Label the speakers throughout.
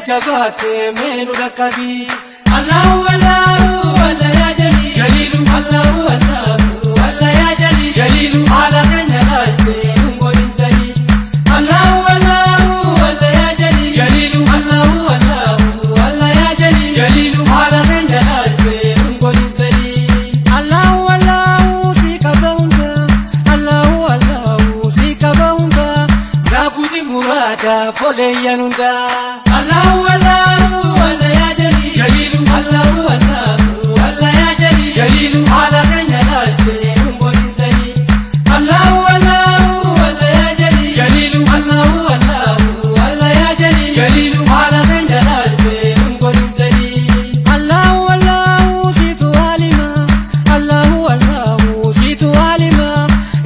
Speaker 1: Jajjabaatee meenu dhaqqabii. Allahu Allahu Allah yaa Jaliilu Jaliilu Allahu Allahu Allah yaa Jaliilu Jaliilu haala keenya laaltee nun godhin zaliil. Allahu Allahu Allah yaa Jaliilu Jaliilu Allahu Allahu Allah yaa Jaliilu Jaliilu haala keenya laaltee nun godhin zaliil. Allahu Allahu si qaba hunda Allahu Allahu si qaba hunda naabuti muraada boleeyyan hunda. Allahu Allahu Allah yaa Jaliilu Jaliilu Allahu Allahu Allah yaa Jaliilu Jaliilu haala keenya laaltee nun godhin zaliil. Allahu Allahu Allah yaa Jaliilu Jaliilu Allahu Allahu Allah yaa Jaliilu Jaliilu haala keenya laaltee nun godhin zaliil. Allahu Allahu situ alima Allahu Allahu situ alima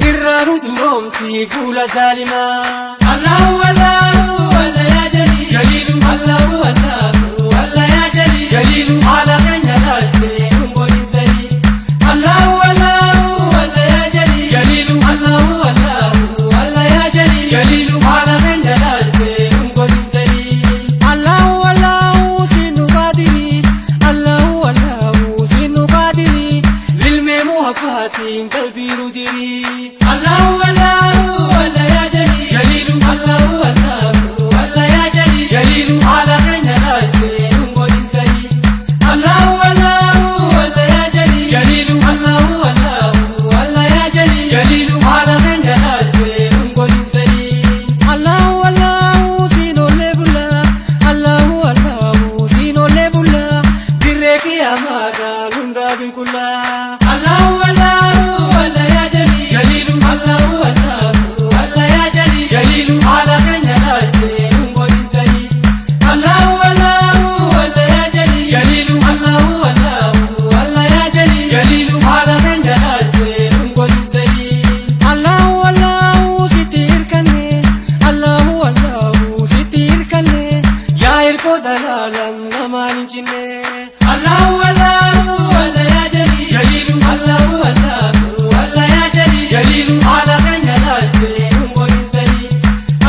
Speaker 1: irraa nu duroomsi fuula zaalimaa. Allahu Allahu Allah yaa Jaliilu Jaliilu Allahu Allahu Allah yaa Jaliilu Jaliilu haala keenya laaltee nun godhin zaliil. Allahu Allahu Allah yaa Jaliilu Jaliilu Allahu Allahu Allah yaa Jaliilu Jaliilu haala keenya laaltee nun godhin zaliil. Allahu Allahu sinu qaadiri Allahu Allahu sinu qaadiri lilmee muhabbaatiin qalbii nu diri. Allahu Allahu Allah yaa Jaliilu Jaliilu Allahu Allahu Allah yaa Jaliilu Jaliilu haala keenya laaltee nun godhin zaliil. Allahu Allahu Allah yaa Jaliilu Jaliilu Allahu Allahu Allah yaa Jaliilu Jaliilu haala keenya laaltee nun godhin zaliil. Allahu Allahu sinolee bula Allahu Allahu sinolee bula dirree qiyamaadhaa hundaa binkulla. Allahu Allahu Allah yaa Jaliilu Jaliilu Allahu Allahu Allah yaa Jaliilu Jaliilu haala keenya laaltee nun godhin zaliil. Allahu Allahu Allah yaa Jaliilu Jaliilu Allahu Allahu Allah yaa Jaliilu Jaliilu haala keenya laaltee nun godhin zaliil. Allahu Allahu sitti hirkanne Allahu Allahu sitti hirkanne yaa hirkoo zalaalam namaan hin cinne. Allahu Allahu Allah yaa Jaliilu Jaliilu Allahu Allahu Allah yaa Jaliilu Jaliilu haala keenya laaltee nun godhin zaliil.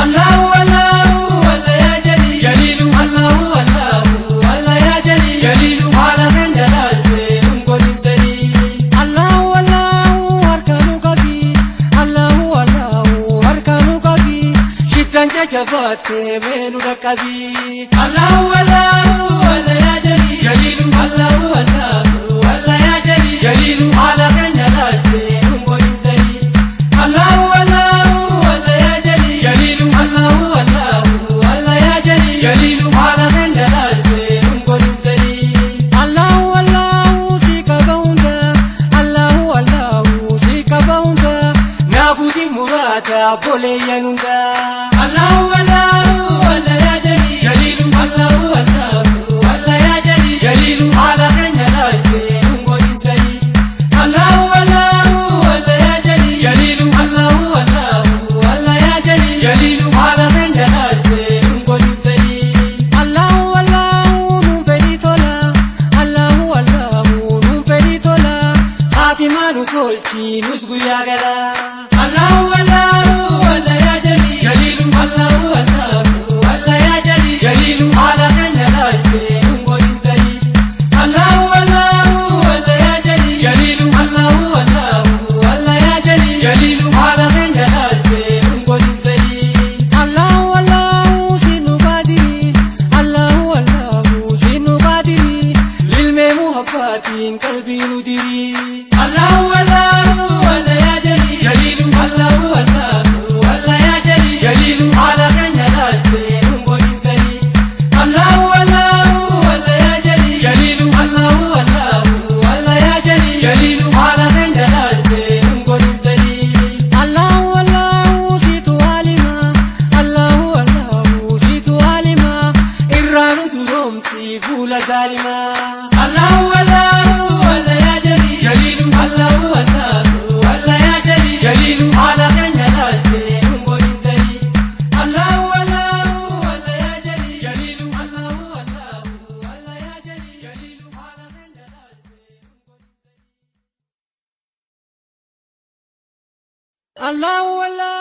Speaker 1: Allahu Allahu Allah yaa Jaliilu Jaliilu Allahu Allahu Allah yaa Jaliilu Jaliilu haala keenya laaltee nun godhin zaliil. Allahu Allahu harka nu qabi Allahu Allahu harka nu qabi shittaan jajjabaatee meenu dhaqqabi. Allahu Allahu Allah yaa Jaliilu Jaliilu Allahu Allahu Allah yaa Jaliilu Jaliilu haala keenya laaltee nun godhin zaliil. Allahu Allahu Allah yaa Jaliilu Jaliilu Allahu Allahu Allah yaa Jaliilu Jaliilu haala keenya laaltee nun godhin zaliil. Allahu Allahu si qaba hunda Allahu Allahu si qaba hunda naabuti muraada boleeyyan hunda. Allahu Allahu Allah yaa Jaliilu Jaliilu Allahu Allahu Allah yaa Jaliilu Jaliilu haala keenya laaltee nun godhin zaliil. Allahu Allahu Allah yaa Jaliilu Jaliilu Allahu Allahu Allah yaa Jaliilu Jaliilu haala keenya laaltee nun godhin zaliil. Allahu Allahu nun fedhii tola Allahu Allahu nun fedhii tola Faatimaa nu tolchi nus guyyaa gala. Allahu Allahu Allah yaa Jaliilu Jaliilu Allahu Allahu Allah yaa Jaliilu Jaliilu haala keenya laaltee nun godhin zaliil. Allahu Allahu Allah yaa Jaliilu Jaliilu Allahu Allahu Allah yaa Jaliilu Jaliilu haala keenya laaltee nun godhin zaliil. Allahu Allahu sinu qaadiri Allahu Allahu sinu qaadiri lilmee muhabbaatiin qalbii nu diri. Allahu Allahu Allah yaa Jaliilu Jaliilu Allahu Allahu Allah yaa Jaliilu Jaliilu haala keenya laaltee nun godhin zaliil. Allahu Allahu Allah yaa Jaliilu Jaliilu Allahu Allahu Allah yaa Jaliilu Jaliilu haala keenya laaltee nun godhin zaliil. Allahu Allahu situ alima Allahu Allahu situ alima irraa nu duroomsi fuula zaalimaa. Allahu Allahu Allah yaa Jaliilu Jaliilu Allahu Allahu Allah yaa Jaliilu Jaliilu haala keenya laaltee nun godhin zaliil. Allahu Allahu Allah yaa Jaliilu Jaliilu Allahu Allahu Allah yaa Jaliilu Jaliilu haala keenya laaltee nun godhin zaliil. Allahu Allahu